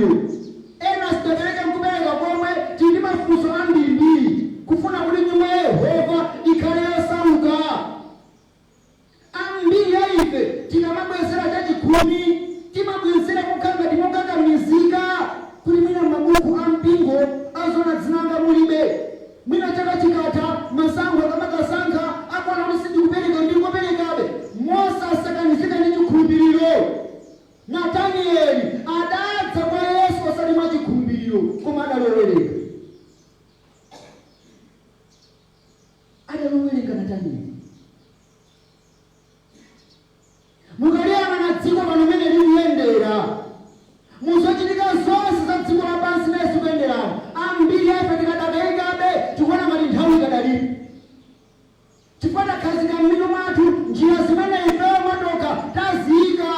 chikhulupiriro. Ena sitidapereke nkupereka komwe, tili ndi mafunso ambirimbiri, kufuna kuti nyumba ya Yehova ikhale yosauka. Ambiri a ife tikamabwezera chachikhumi, timabwezera kukhala ngati mokakamizika, kuti mwina m'mabuku a mpingo azaona dzina langa mulibe. Mwina chaka chikatha, masankho akamakasankha, akuona kuti sindikupereka, ndingoperekabe mosasakanizika ndi chikhulupiriro. Natanieli adadza kwa Yesu osati mwa chikhulupiriro, koma adali owerenga. Adali owerenga Natanieli. Mukaliyang'ana dziko pano mmene likuyendera, mu zochitika zonse za dziko lapansi mmene zikuyenderamo, ambiri a ife tikadakaikabe, tikuona ngati nthawi ikadalipo. Chifukwa takhazika m'mitu mwathu njira zimene ifeyo mwatokha taziika,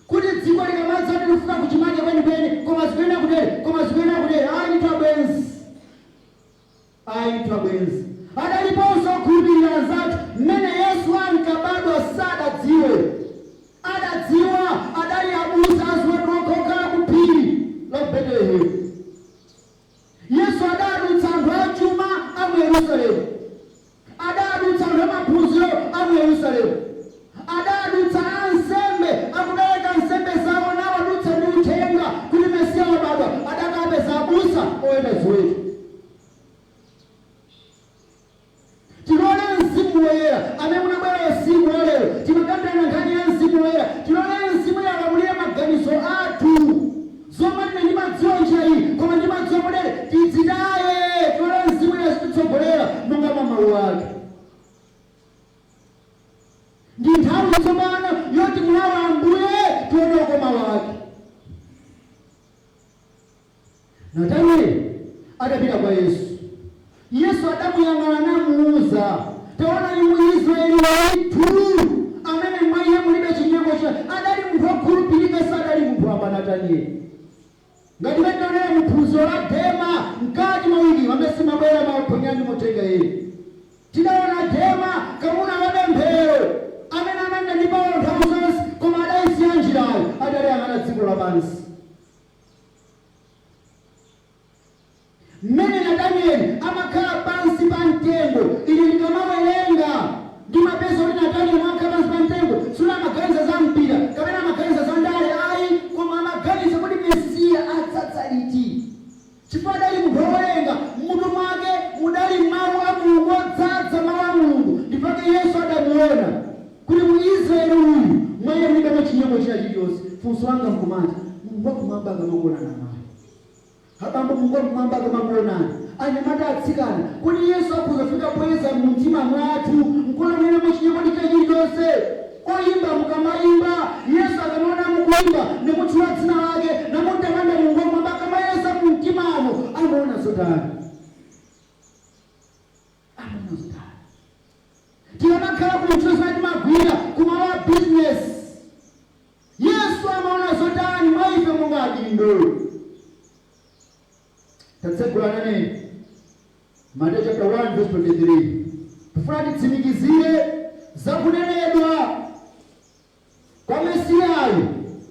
kuti dziko likamadzati likufika kuchimake kwenikweni, koma zikuyenera kutere, koma zikuyenera kutere. Ayi ndithu abwenzi. Ayi ndithu abwenzi. Adaliponso okhulupirira anzathu mmene Yesu ankabadwa sadadziwe. Adadziwa adali abusa a ziweto okha okhala ku phiri la ku Betelehemu. Yesu adadutsa anthu achuma a mu Yerusalemu. Adadutsa anthu amaphunziro a mu Yerusalemu. Adadutsa ansembe akupereka nsembe zawo nawadutsa ndi uthenga kuti Mesiya wabadwa. Adakapeza abusa oweta ziweto. Tilole Mzimu Woyera, amene munabwera usiku wa lero, timakambirana nkhani ya Mzimu Woyera. Tilole Mzimu Woyera alamulire maganizo athu. Zomati ine ndimadziwa njira iyi, koma ndimadziwa motere, tidzitaye. Tilole Mzimu Woyera azititsogolera monga mwa Mawu Ake. Ndi nthawi tsopano yoti mulawe Ambuye, tione ukoma Wake. Natanieli adapita kwa Yesu. Yesu adamuyang'ana namuuza, Taonani Mwisraeli ndithu, amene mwa iye mulibe chinyengo china. Adali munthu wokhulupirika, sadali munthu wamba Natanieli. Ngati mmene taonera mu phunziro la Dema mkati mwa wiki amene simabwera maphonyani mothenga iye. Tidaona Dema, kamuna wa pemphero, amene amayenda ndi Paulo nthawi zonse, koma adaisiya njirayo ataliyang'ana dziko lapansi. Mmene Natanieli amakhala pansi pa mtengo, ine ndikamawerenga ndimapeza kuti Natanieli amakhala pansi pa mtengo, sikuti amaganiza za mpira kapena amaganiza za ndale ayi, koma amaganiza kuti Mesiya adzadza liti. Chifukwa adali munthu wowerenga, mmutu mwake mudali Mawu a Mulungu odzadza Mawu a Mulungu, ndipake Yesu adamuona kuti mu Israeli uyu mwa iye mulibemo chinyengo china chilichonse. Funso langa nkumati, Mulungu wakumwamba akamakuonani amayi, abambo, Mulungu wakumwamba akamakuonani anyamata, atsikana, kodi Yesu akhoza kufika poyeza mumtima mwathu nkuona mulibemo chinyengo china chilichonse? Oyimba mukamayimba, Yesu akamaona mukuyimba nemutchula dzina lake namutamanda Mulungu wakumwamba akamayeza mumtimamo amaona zotani? Amaona zotani? Tikamakhala ku ntchito zimene timagwira, kumalo a business, Yesu amaona zotani mwa ife monga adindo? Tatsegula nane Mateyu chapter 1 verse 23. Tifuna titsimikizire za kunenedwa kwa Mesiyayu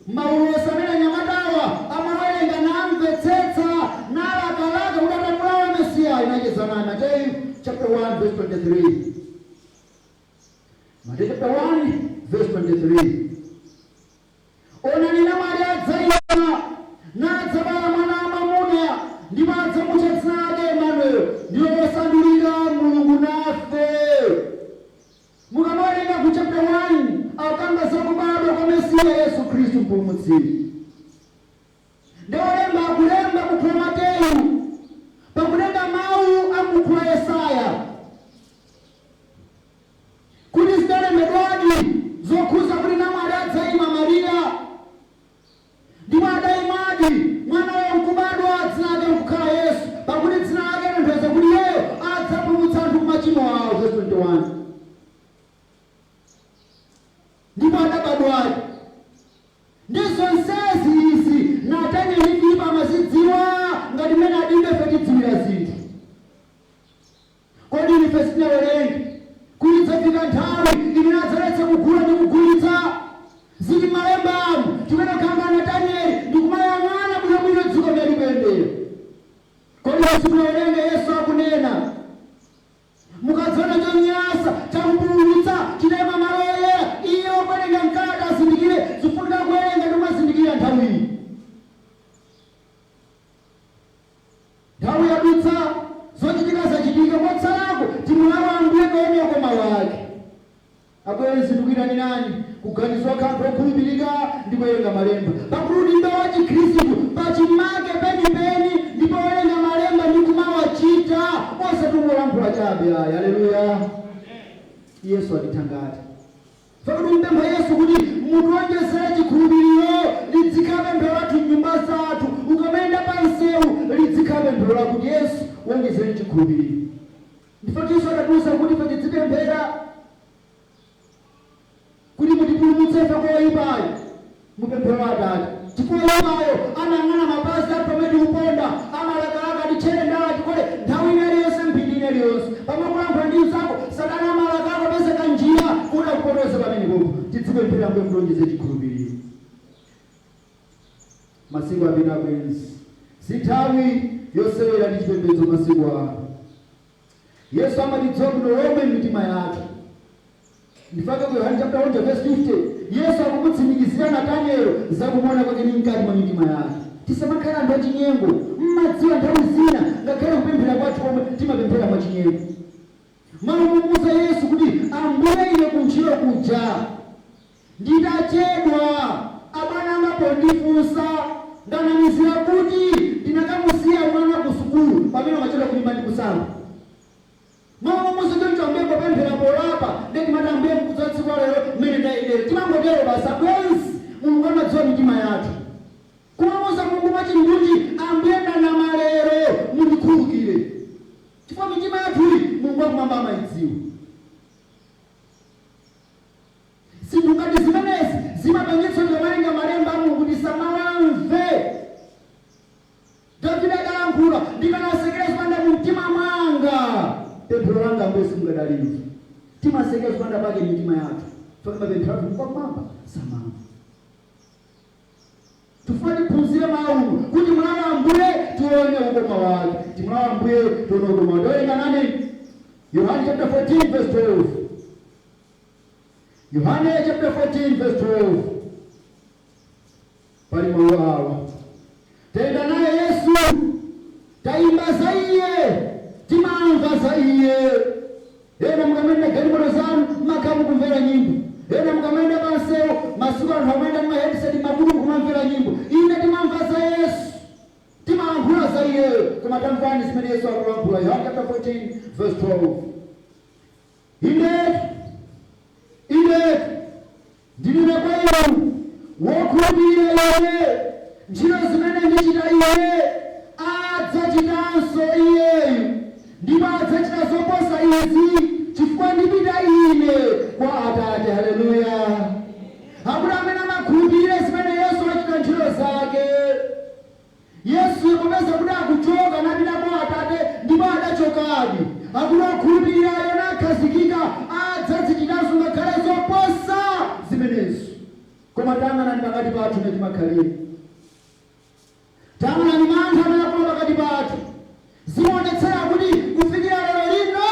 m'maulosi amene anyamatawa amawerenga namvetsetsa nalakalaka kuti atamulawa Mesiyayu nacheza naye. Mateyu chapter 1 verse 23. Mateyu chapter 1 verse 23. Onani, namwali adzaima, nadzabala mwana wamwamuna, ndipo adzamutcha dzina lake Emanuele, ndilo losandulika, Mulungu nafe. Mukamawerenga ku chapter 1, akukamba za kubadwa kwa Mesiya Yesu Khristu Mpulumutsiyu. Nde olemba akulemba bukhu la Mateyu pakutenga mau a m'bukhu la Yesaya. Kuti zidalembedwadi zokhuza kuti namwali adzaima, Maria, ndipo adaimadi, mwanayo nkubadwa, dzina lake nkukhala Yesu, pakuti dzina lake litanthauza kuti iyeyo adzapulumutsa anthu ku machimo awo, vesi 21. Ndipo adabadwadi. Ndi zonsezi. Nani kuganizwa kanthu okhulupirika ndi kuwerenga malemba, pakuti udindo wa Chikhristu pachimake penipeni ndipo werenga malemba ndi kumawachita, osati kungolankhula chabe ayi. Haleluya! Yesu atithangati. Fakuti mpempha Yesu kuti mutiwonjezere chikhulupiriro, lidzikhala pemphero lathu m'nyumba zathu, ukamayenda pa msewu lidzikhala pemphero lakuti, "Yesu, wonjezere chikhulupiriro." Ndipo Yesu adatiuza kuti ife tidzipemphera kuti mutipulumutse ife kwa oyipayo, mupemphero la Atate, chifukwa oyipayo amayang'ana mapazi athu pamene tikuponda, amalakalaka tichere ndala tikole nthawi ina iliyonse, mphindi ina iliyonse. Pamwe kulankhula ndi mzako, Satana amalakalaka kupeza kanjira kuti akupotoze pamenepopo. Tidzipemphera, "Ambuye, mutionjeze chikhulupiriro." Masiku apita, abwenzi. Si nthawi yosewera ndi chipembedzo masiku ano. Yesu amatidziwa bwino lomwe m'mitima yathu. Ndifake ku Yohane chapter 1 verse 50, Yesu akumutsimikizira Natanielo zakumuona kwake ndi mkati mwa mitima yake. Tisamakhala anthu achinyengo. Mmadziwa, nthawi zina ngakhale kupemphera kwathu komwe timapemphera mwachinyengo. Malo mumuuza Yesu kuti, "Ambuye, ine kuntchito kuja nditachedwa, abwana anga pondifunsa ndanamizira kuti ndinakamusiya mwana ku sukulu," pamene amachedwa kunyumba ndi kusamba. Malo mumuuza choncho Ambuye popemphera polapa, ndeti mati, "Ambuye, mkudza tsiku lero mmene ndayendera," timangotero basi. Abwenzi, Mulungu amadziwa mitima yathu. Kumamuuza Mulungu mwachindunji, "Ambuye, ndanama lero, mundikhululukire," chifukwa mitima yathuyi Mulungu wakumwamba amayidziwa. Zinthu ngati zimenezi zimapangitsa tikamawerenga malemba a Mulungu tisamawamve. Davide adalankhula, "Ndikanasekera zopanda mu mtima mwanga, pemphero langa, Ambuye, simungadalive." Timasekera zopanda pake mitima yathu, fake mapemphero athu Mulungu wakumwamba samamva. Tifuna tiphunzire mawu kuti mulawa Ambuye tione ukoma wake, timulawa Ambuye tione ukoma wake. Towerenga nane Yohane chapter 14 verse 12. Yohane chapter 14 verse 12, pali mawu awa. Tenda naye Yesu, tayimba za iye, timamva za iye. Ena mukamenda galimoto zanu makhala mukumvera nyimbo, ena mukamenda pansewu, masiku anthu amayenda ndi ma headset makutu kumamvera nyimbo. Ine timamva za Yesu, timalankhula za iyeyo, koma tamvani zimene Yesu akulankhula. Yohane chapter 14 verse 12: "Indetu, indetu, ndinena kwa inu, wokhulupirira ine, ntchito zimene ndichita ine adzachitanso iyeyu, ndipo adzachita zoposa izi, chifukwa ndipita ine kwa Atate." Haleluya! Akuti amene amakhulupirira zimene Yesu achita, ntchito zake, Yesu popeza kuti akuchoka napita kwa Atate, ndipo adachokadi, akuti okhulupirirayo nakhazikika adzazichitanso ngakhale zoposa zimenezo. Koma tang'anani pakati pathu mene timakhalira, tang'anani mantha amene akula pakati pathu, zimaonetsera kuti kufikira lero lino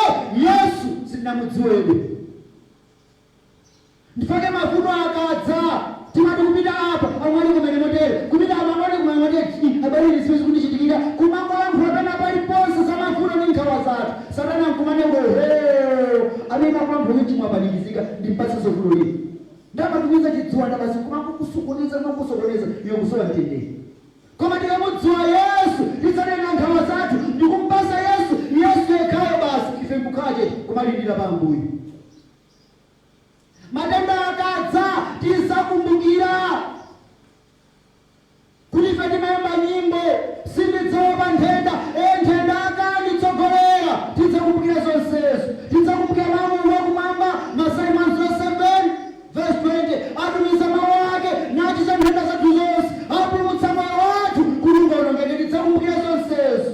Yesu sitinamudziwebe. Ndifake mavuto akadza timati kupita apa, amwali kumene motere, kupita apa, amwali kumene motere, abale, zimene zikundichitikira, kumangolankhula pena paliponse za mavuto ndi nkhawa zathu. Satana nkumanengo, "He, amene akulankhula kuti mwapanikizika, ndimpatse vuto lino." Ndamatumiza chidziwanda basi kumangokusokoneza, kumangokusokoneza, iwe kusowa mtendere. Koma tikamudziwa Yesu, tidzanena nkhawa zathu ndikumpasa Yesu, Yesu yekhayo basi, ife nkukhala chete kumalindira pa Ambuye. Matenda akadza tizakumbukira kuti ife timayimba nyimbo, "Sindidzaopa nthenda, e nthenda akanditsogolera." Tidzakumbukira zonsezo, tidzakumbukira mawu Mulungu wakumwamba, Masalimo 7 verse 20: "Atumiza mawu ake nachiza nthenda zathu zonse, apulumutsa moyo wathu kuti ungaonongeke." Tidzakumbukira zonsezo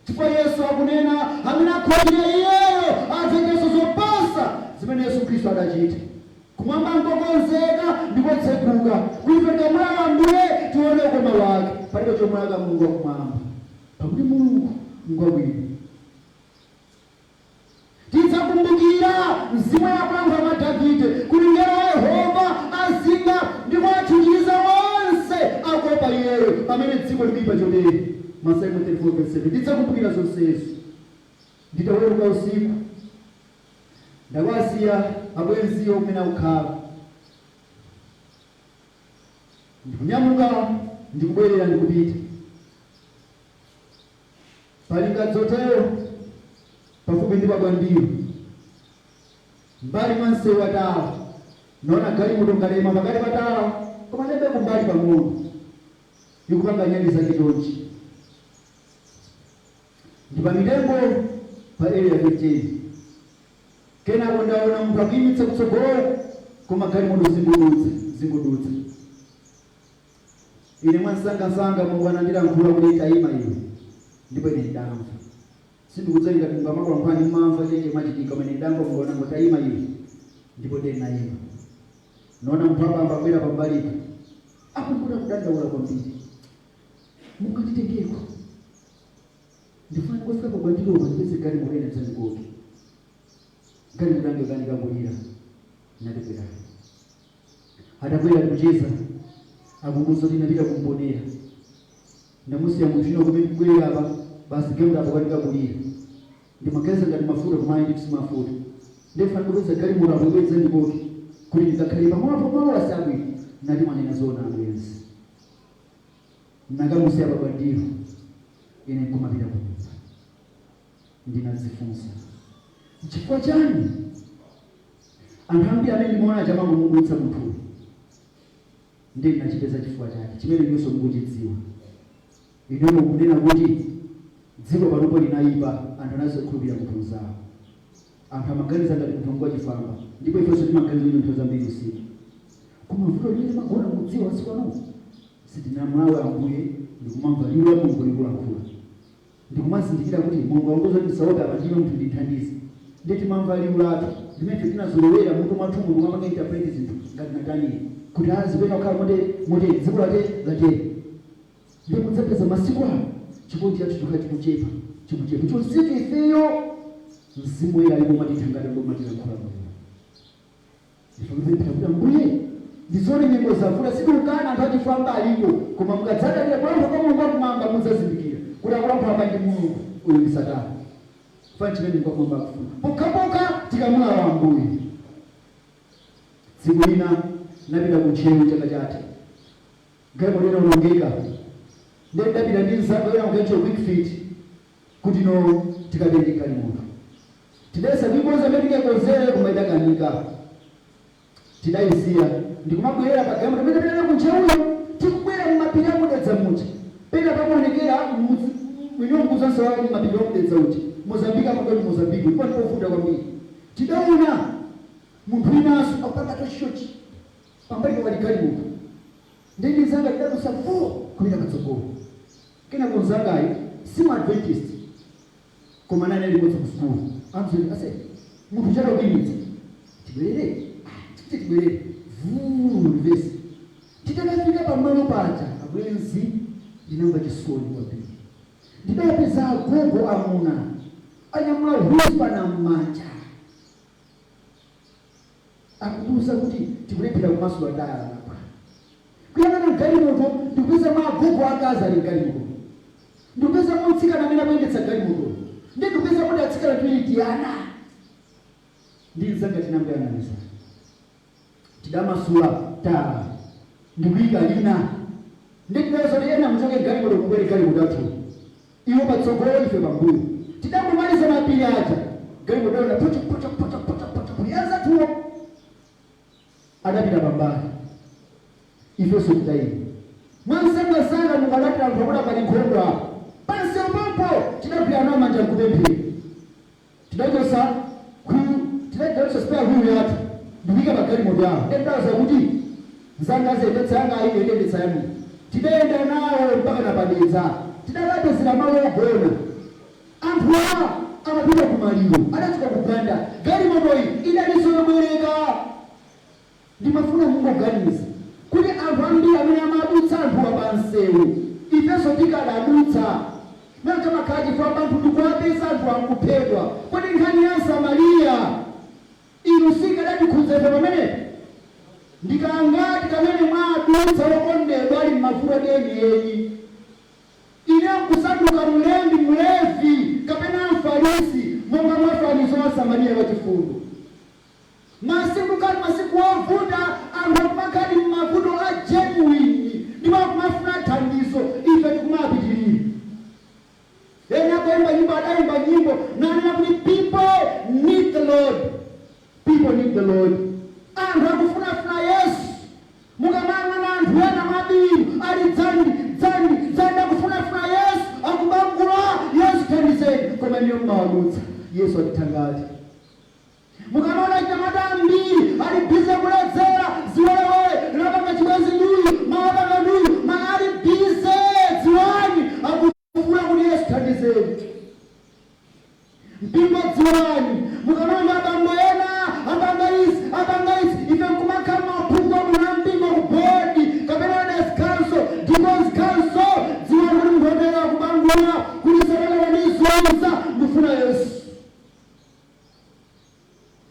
chifukwa Yesu akunena amene akhulupirira iyeyo adzachitanso zoposa zimene Yesu Khristu adachita. Kumwamba nkokonzeka ndikotseguka kuti ife tikamulawa Ambuye tione ukoma wake. Palibe chomulaka Mulungu wakumwamba, pakuti Mulungu ngwabwino. Tidzakumbukira mzimu yakulankhula mwa Davide kuti mngelo wa Yehova azinga ndi kuwatchinjiriza onse akuopa iyeyo, pamene dziko likuipa chotere, Masalimo 34 verse 7. Tidzakumbukira zonsezo. Nditaweruka usiku, ndakwasiya abwenziwo kumene akukhala. Ndikunyamuka, ndikubwerera, ndikupita pali ngadzotero pafupi ndi pabwandiro, mbali mwa msewu watala. Naona galimoto ngalema pakati patala, koma chabe kumbali pang'ono, ikupanga nyali zake chonchi, ndi pa mitengo pa Area 15. Kenako ndaona munthu akuyimitsa kutsogolo, koma galimoto zingodutsa, zingodutsa. Ine mwansangasanga Mulungu anandilankhula kuti, "Tayima iwe." Ndipo ine ndamva. Sindikudziwa ngati Mulungu amakulankhulani, mmamva chenje machitika, koma ine ndamva Mulungu anango, "Tayima iwe." Ndipo ndiye ndinayima. Naona munthu abamba abwera pambalipa, akumbuta kudandaula kwambiri, "Munganditengeko, ndifuna ndikufika pabwandiropa, ndipeze galimoto ina dzandikoke." Galimoto yange kanika. Natibwerani. Atabwera, tikucheza, akunguza kuti, "Napita kumponera, ndamusiya munthu ino kumene kubwera apa, basi galimoto apo katika kulira, ndimaganiza ngati mafuta, koma ndi simafuta. Ndifuna ndikupeza galimoto apo ibweza ndikoke kuti ndikakhale pamalo pomalo asabwino." Nati, "Mwanena zoona, abwenzi." Nakamusiya pabwandiro, ine nkumapita ku nyumba. Ndinazifunsa, nchifukwa chani anthu ambiri amene ndimaona chamangomudutsa munthuyu? Ndi ndinachipeza chifukwa chake chimene inunso mukuchidziwa. Inuyo mukunena kuti dziko panopo linayipa, anthu anazokhulupirira munthu mzawo, anthu amaganiza ngati munthu ngwachifwamba, ndipo ifenso timaganiza kuti nthawi zambiri usiku. Koma vuto limene timagona mudziwa masiku ano, sitinamlawe Ambuye ndikumamva liwu la Mulungu likulankhula, ndikumazindikira kuti Mulungu akukuza kuti ndisaope, apa ndime munthu ndithandize. Ndiye timamva liwu lathu limene ife tinazolowera mutu mwathumu, ndikumapanga interpret zinthu ngati Natanieli kuti azipena kukhala motere motere, dziko late latere. Ndiye mudzapeza masiku ano chikondi chathu chikhala chikuchepa, chikuchepa. Chonsecho ifeyo Mzimu Woyera alipo, matithangata ndipo matilankhula bwino. Ife kupemphera kuti, "Ambuye, ndizoone nyengo zavuta, sitikukana anthu achifwamba aliko, koma mukadzadalira kulankhula kwa Mulungu wakumwamba, mudzazindikira kuti akulankhula apa ndi Mulungu, uyu ndi Satana." Fani chimene Mulungu wakumwamba akufuna pokhapokha tikamulawa Ambuye. Tsiku lina napita ku Ntcheu chaka chatha, galimoto inaonongeka. Ndiye ndapita ndi mzanga wina kukaitcha Quick Fit kuti no tikatenge galimoto. Tidayesa kuikonza imene tingayikonzere, koma idakanika. Tidayisiya, ndikumabwerera pa galimoto imene tapita ku Ntcheuyo. Tikubwera mmapiri amudedza muja, pena pamaonekera mwiniwo mkuzonse wa mmapiri wamudedza uja, Mozambiki amakweni Mozambiki, ndipo ndipovuta kwambiri. Tidaona munthu winanso akupanga tochichochi pambali pawali galimoto. Ndi mnzanga tidadusa fu kupita patsogolo. Kenako mnzangayo si Adventist, koma nane limodzi ku sukulu, amzoni, "Ase, munthu chata kuyimitsa, tibwerere." Ah, tite tibwerere vuu reverse. Titakafika pamalo paja, abwenzi, ndinamva chisoni kwambiri. Ndidapeza agogo amuna anyamula huspana m'manja, akutiuza kuti, "Tikulephera kumasula tayala apa." Kuyang'ana galimoto, ndikupeza mwa agogo akazi ali galimoto, ndikupeza mwa mtsikana amene akuyendetsa galimoto, ndi ndikupeza kuti atsikana tiwiri tiyana. Ndi mzanga tinamboyang'anizana, tidamasula tayala ndikuyika lina. Nditinazo kuti ena muchoke galimoto, mukwere galimoto athu, iwo patsogolo, ife pambuyo. Tidangomaliza mapiri aja, galimoto yona pocho pocho pocho pocho pocho pocho, anzathuwo adapita pambali, ifenso tidayima. Mwansangasanga mukalatira anthu akuti pali nkhondo apo pansewu pompo. Tidagwira nawo manja nkupemphera. Tidachosa tidachosa spare wheel yathu ndikuyika pa galimoto yawo. Ndidauza kuti nzanga aziyendetsa yanga, ayi, yendetsa yanu. Tidayenda nawo mpaka napadedza, tidakapezera malo ogona. Anthuwa amapita kumaliro, adachoka ku Banda. Galimotoyi idalinso yobwereka. Ndimafuna mungoganiza kuti anthu ambiri amene amadutsa anthuwa pa msewu, ifenso tikadadutsa mene chamakhala chifukwa anthu ndikuwapeza anthu ankuphedwa. Kodi nkhani ya Samariya inu sikadatikhudza ife pamenepo? Ndikangati kamene mwadutsa okondedwa ali m'mavuto enieni, ine nkusanduka mlembi, Mlevi kapena Mfarisi, monga mwafanizo wa Samariya wachifundo? Masiku kali masiku ovuta, anthu akumakhadi m'mavuto a genuine. Yesu atithangati. Mukamaona anyamata ambiri ali busy kuledzera, ziwelewele, linapanga chibwenzi nduyu, mawapanga nduyu, ma ali busy, dziwani akufuna kuti Yesu thandizeni. Mpingo dziwani, mukamaona abambo ena apanga izi, apanga izi, ife nkumakhala maphungu abwino a mpingo ku board kapena elders council, deacons council, dziwani kuti munthu otera akubangula kuti Satana wandizunza, ndifuna Yesu.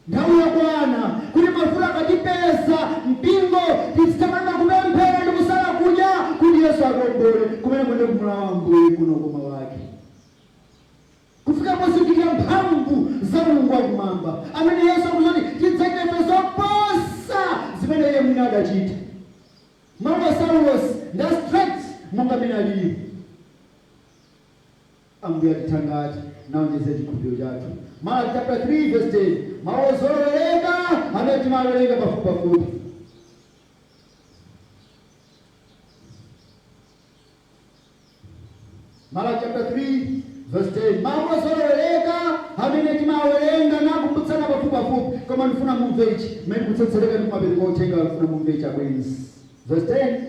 Nthawi yakwana kuti mavuto akatipeza mpingo tizithamanga kupemphera ndi kusala kudya kuti Yesu atombole kumene kwende kumulawa Ambuye kuno koma wake kufika pozindikira mphamvu za Mulungu wakumwamba amene Yesu akuti tidzachita ife zoposa zimene iye mwini adachita. Mawu a Saulosi nda straight monga amene alili. Ambuye atithangati naonjezere chikhulupiriro chathu. Malaki chapter 3 verse 10, mawu ozolowereka amene timawerenga pafupipafupi. Malaki chapter 3 verse 10, mawu ozolowereka amene timawerenga nakumbutsana pafupipafupi, koma ndifuna mumve ichi mmene kutsetsereka ndi kumapereka uthenga. Ndifuna mumve ichi abwenzi. Verse 10: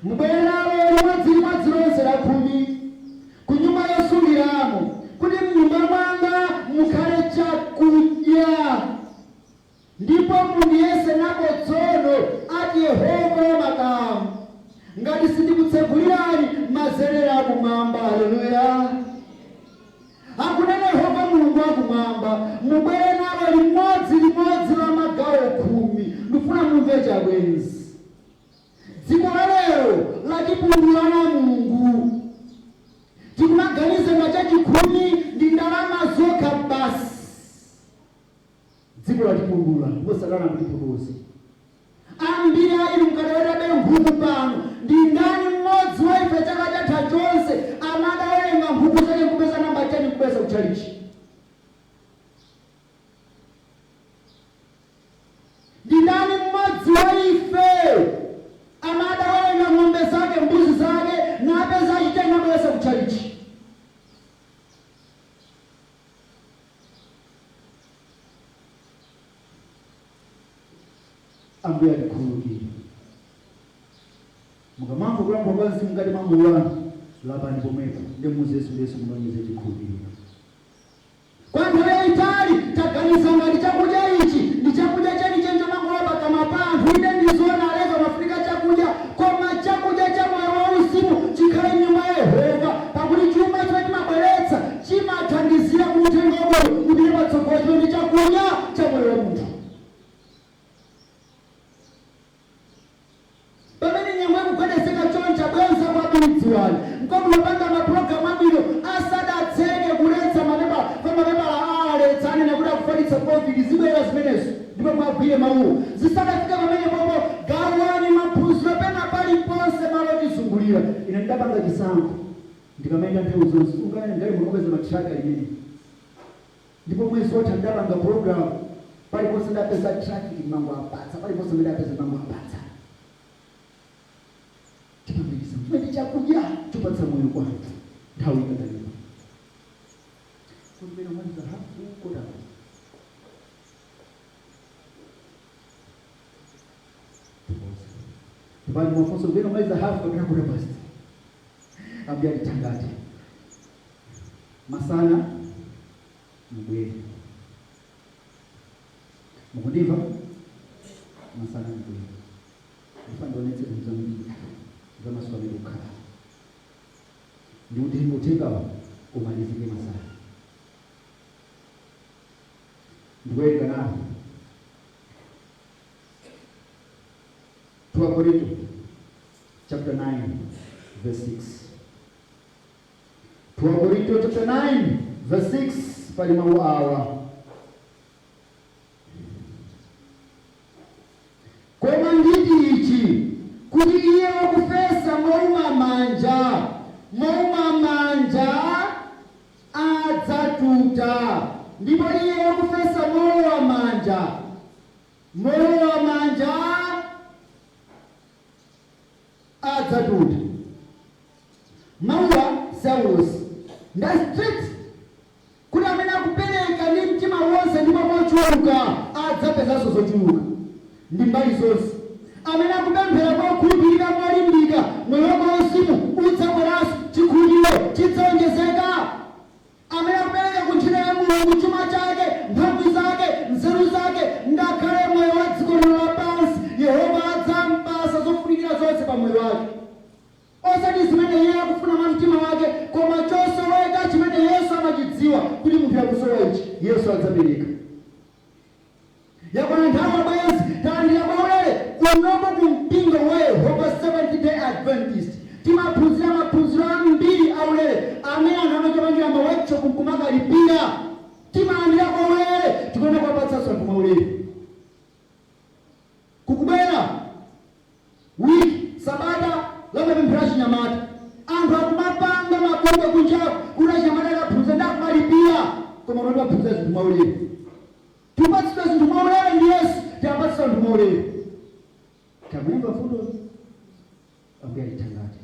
mubwere nalo limodzi limodzi lonse la khumi ku nyumba yosungiramo, kuti m'nyumba mwanga mukhale chakudya, ndipo mundiyese nako tsono, ati Yehova wamakamu, ngati sindikutsegulirani mazenera akumwamba. Haleluya! Akunena Yehova Mulungu wakumwamba, mubwere nalo limodzi limodzi la magawo 10. Ndifuna mumve chabwenzi, dziko la lero latipundulana Mulungu. Tikumaganiza nga chachikhumi ndi ndalama zokha basi. Dziko latipundula ndipo Satana akutipotoza. Ambiri a inu mukadawetabe nkhuku pano, ndi ndani mmodzi wa ife chaka chatha chonse amadawerenga nkhuku zake kupeza namba 10 kupeza kutchalichi? Ndi ndani mmodzi wa ife amadawerenga ng'ombe zake, mbuzi zake, napeza achiteni nabweresa kutchalichi? Ambuye atikhululukire. Mukamamva kulankhula kwa Mzimu mkati mwa moyo wanu, lapani pomwepo ndi muuze Yesu ndi Yesu mulonjeze chikhulupiriro. Kwa nthawi yayitali taganiza ngati chakudya ichi ndi chakudya chenicheni chomangola pakamwa pa anthu. Inde, ndizoona, aleka mafunika chakudya, koma chakudya cha moyo wauzimu chikhale m'nyumba ya Yehova, pakuti chuma chimene timabweretsa chimathandizira kuti uthenga wabwino upite patsogolo, chimene ndi chakudya cha moyo wa munthu. Pamene nyengo ikugwedezeka choncha, bwenza kwambiri dziwani nkomupanga mapulogalamu abwino asadatseke kuletsa mapepala pa mapepala aletsa anena kuti akufalitsa COVID. Zibwera zimenezo ndipo mwagwire mawuwo zisadafike pamene popo. Gawani maphunziro pena paliponse malo otizungulira. Ine ndidapanga chisankho, ndikamayenda nthawi zonse ungayenda ngali munopeza matraka limene, ndipo mwezi watha ndidapanga program, paliponse ndapeza tract ndimangowapatsa, paliponse ndapeza ndimangowapatsa. Tipangisa chimene chakudya chopatsa moyo kwa anthu nthawi ikadalipo kuti pena umaliza hafu kotapa. Pali mafunso pena umaliza hafu kapena quarter past? Ambuye atithangate. Masana mubwere. Mukundimva? Masana mubwere, ndifa ndionetse zinthu zambiri zamaso amene kukhala ndi uthenga. Uthengawo umalizike masana. Ndikuwerenga nawo 2 Korinto chapter 9 verse 6. 2 Korinto chapter 9 verse 6, pali mawu awa: koma nditi ichi, kuti iye wakufesa mouma manja, mouma manja adzatuta, ndipo iye wakufesa molowa manja, molowa manja adzatuta. Mawuwa saulosi nda straight kuti amene Kuchuluka ndi mbali zonse. Amene akupemphera mokhulupirika, molimbika, moyo wake wauzimu udzakweranso, chikhulupiriro chidzawonjezeka. Amene akupereka ku ntchito ya Mulungu chuma chake, mphamvu zake, nzeru zake, ngakhale moyo wa dziko lino lapansi, Yehova adzampasa zofunikira zonse pa moyo wake, osati zimene iye akufuna mwa mtima wake, koma chosoweka chimene Yesu amachidziwa kuti munthu akusowa ichi, Yesu adzapereka. Yakwana nthawi, abwenzi. Talandira mwaulere kunoko ku mpingo wa Yehova Seventh Day Adventist. Timaphunzira maphunziro ambiri aulere amene anthu amachopangira ma workshop nkumakalipira. Timalandira kwaulere, tikuona kuwapatsanso anthu mwaulere. Kukubwera wiki, sabata lamapemphero achinyamata, anthu akumapanga mabungwe kunjaku kuti achinyamata akaphunzira ndi akumalipira, koma kuti aphunzira zinthu mwaulere. Tipatsidwa zinthu mwaulere ndi Yesu, tiapatsidwa anthu mwaulere. Tamuyimva fundo, Ambuye alitangati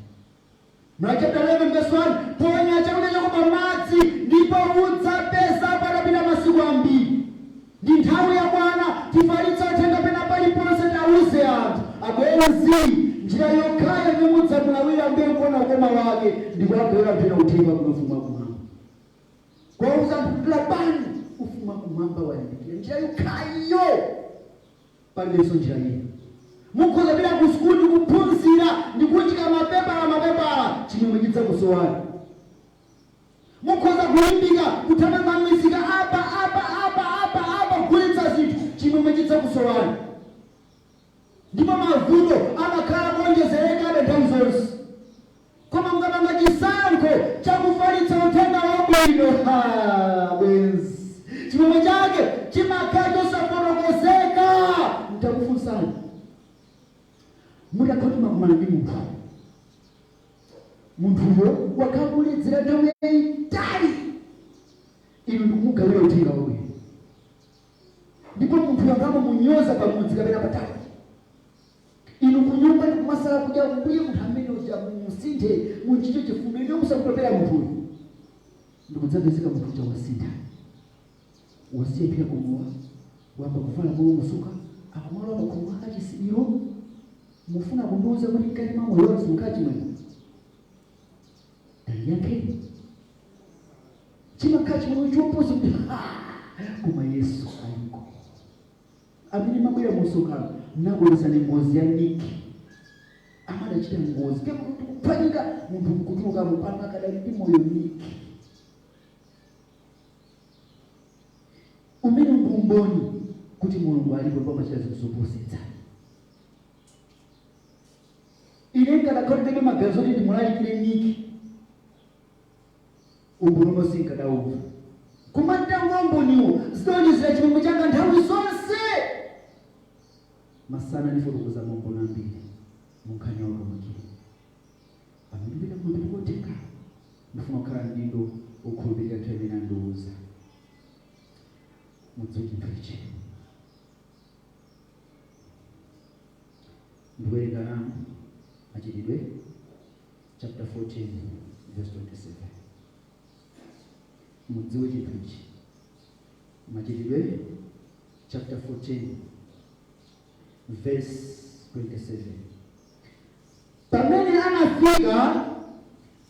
Mla chapter 11 verse 1: ponya chakudya chako pamadzi, ndipo udzapeza patapita masiku ambiri. Ndi nthawi yakwana tifalitsa uthenga pena paliponse, tauze anthu. Abwenzi, njira yokhayo imene mudzamulawira Ambuye nkuona ukoma wake ndikuwagawira anthu ena uthenga kuno, ufumu wakumwamba, kuwauza anthu kuti lapani, ufumu wakumwamba wayandikira. Njira yokhayo, palibenso njira ina. Mukhoza pita ku sukulu ndikuphunzira, ndikuchika mapepala mapepala, chimwemwe chidzakusowani. Mukhoza kulimbika kuthamanga m'misika, apa apa apa apa apa, kugulitsa zinthu, chimwemwe chidzakusowani, ndipo mavuto amakhala kuonjezerekabe nthawi zonse. Koma mukapanga chisankho chakufalitsa uthenga wabwino, ha, bwenzi, chimwemwe chake chimakhala chosafotokozeka. Ntakufunsani, mutakhala kuti makumana ndi munthu, munthuyo wakhala kuledzera nthawi yayitali, inu ndikumugawira uthenga wabwino, ndipo munthuyo angamumunyoza pamudzi kapena patali, inu kunyumba ndikumasala kudya, mbuye, munthu amene uja musinthe, munchite chifundo, inu musakutopera munthuyo, ndikudzapezeka munthu uja wasintha, wasiya kumowa, wamba kuvala molongosoka, akumalowa pakhomo akachisibiro, mufuna kundiuza kuti mkati mwa moyo wanu simukhala chimwemwe? Tandiyankheni. Chimakhala chimwemwe choposa kuti ha, koma Yesu aliko. Amene mabwera mu msonkhano, nakuonetsani ngozi ya Niki, amadachita ngozi kuphwanyika, munthu nkutulukamo, pano akadali ndi moyo Niki. Umene ndi umboni kuti Mulungu alipo ndipo amachita zinthu zoposetsa. Ine nkadakhala ndilibe maganizo kuti ndimulalikire Niki, umboni umwe sinkadawumva, koma ndamva umboniwo, zidawonjezera chimwemwe changa nthawi zonse. Masana ndifotokoza maumboni ambiri mu nkhani ya utumiki. Pamene ndipita kumapeto kotenga, ndifuna kukhala mdindo wokhulupirira nthawi imene andiwuza. Mudziwe chinthu ichi, ndikuwerenga nanu Machitidwe chapter 14 verse 27. Mudziwe chinthu ichi, Machitidwe chapter 14 verse 27: pamene anafika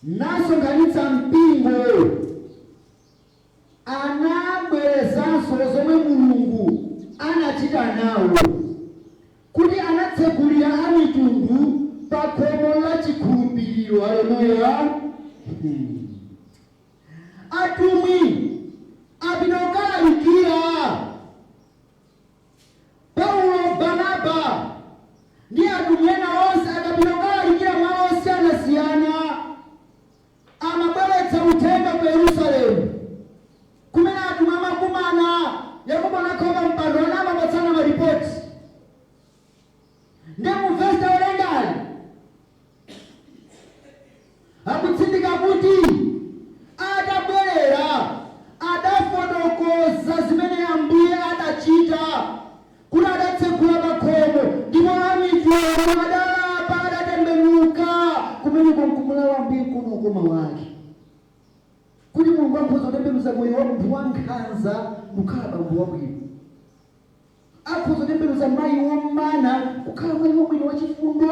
nasonkhanitsa mpingo, anabwerezanso zomwe Mulungu anachita nawo, kuti anatsegulira a mitundu pa khomo la chikhulupiriro. Haleluya! Atumwi apita kukalalikira, Paulo, Barnaba ndi atumwi ena onse akapita kukalalikira malo osiyanasiyana, amabweretsa uthenga ku Yerusalemu kumene atumwi amakumana. Yakobo nakhala mpando, ana amapatsana maripoti. Ndi mu vesi tawerengali akutsindika kuti atabwerera adafotokoza zimene Ambuye adachita, kuti adatsegula makhomo ndipo amitundu adalapa, adatembenuka. Kumeneko nkumulawa Ambuye kuno ukoma wake, kuti Mulungu akhoza kutembenuza moyo wa munthu wankhanza ndikukhala bambo wabwino. Akhoza kutembenuza mayi womana kukhala mayi wabwino wachifundo.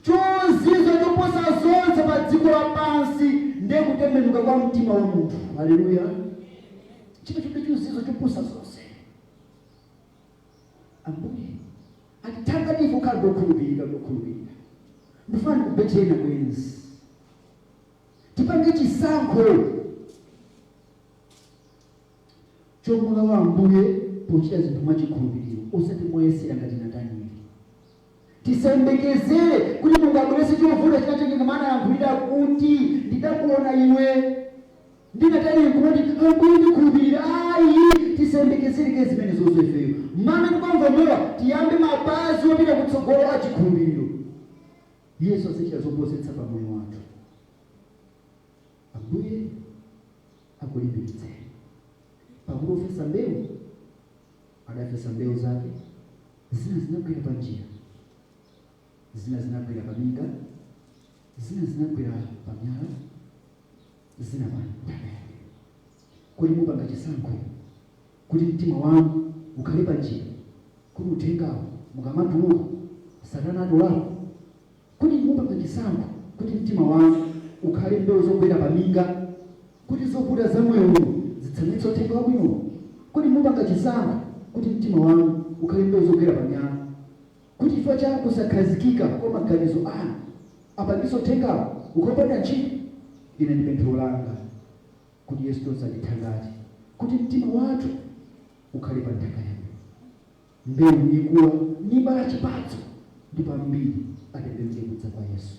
Chozizwa choposa zonse pa dziko lapansi ndiye kutembenuka kwa mtima wa munthu. Haleluya! Chimene chimene chozizwa choposa zonse, Ambuye atithangate ife kukhala ndokhulupirika, ndokhulupirika. Ndifuna ndikubetcheni bwenzi, tipange chisankho chomulawa Ambuye pochita zinthu mwachikhulupiriro, osati moyesera ngati Natanieli. Tisayembekezere kuti Mulungu abweretse chovuta china chake kama anayankhulira kuti ndidakuona iwe ndi Natanieli nkumati, "Ambuye, ndikhulupirira." Ayi, tisayembekezere ke zimene zonse ifeyo. Mmene tikamva, tiyambe mapazi opita kutsogolo a chikhulupiriro. Yesu adzachita zoposetsa pa moyo wathu. Ambuye akulimbikitseni, pakuti ofesa mbewu adafesa mbewu zake. Zina zinagwera pa njira, zina zinagwera pa minga, zina zinagwera pa miyala, zina pa nthaka yake. Kodi mupanga chisankho kuti mtima wanu ukhale pa njira, kuti uthengawo mukamatuluka Satana atolapo? Kodi mupanga chisankho kuti mtima wanu ukhale mbewu zogwera pa minga, kuti zovuta za moyo uno zitsamwitse uthenga wabwino? Kodi mupanga chisankho kuti mtima wanu ukhale mbewu zogwera pa miyala, kuti chifukwa cha kusakhazikika kwa maganizo anu apangitse uthengawo ukopanda ntchito? Ine ndi pemphero langa kuti Yesu tonse atithangate kuti mtima wathu ukhale pa nthaka yabwino, mbewu ikula nibala chipatso, ndipo ambiri atembenuke kudza kwa Yesu.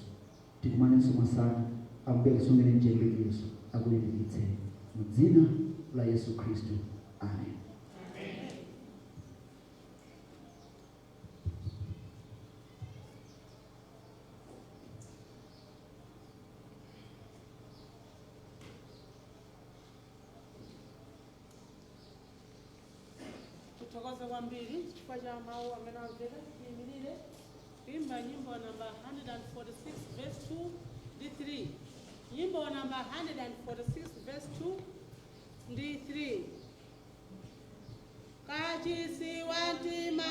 Tikumanenso masana. Ambuye akusungeni mchiyembekezo, akulimbikitseni mu dzina la Yesu Khristu, amen. Tithokoze kwambiri chifukwa cha mawu amene amveka. Tiyimirire kuimba nyimbo namba 146 verse 2 ndi 3, nyimbo namba 146 verse 2 ndi 3. Kachisi wa mtima.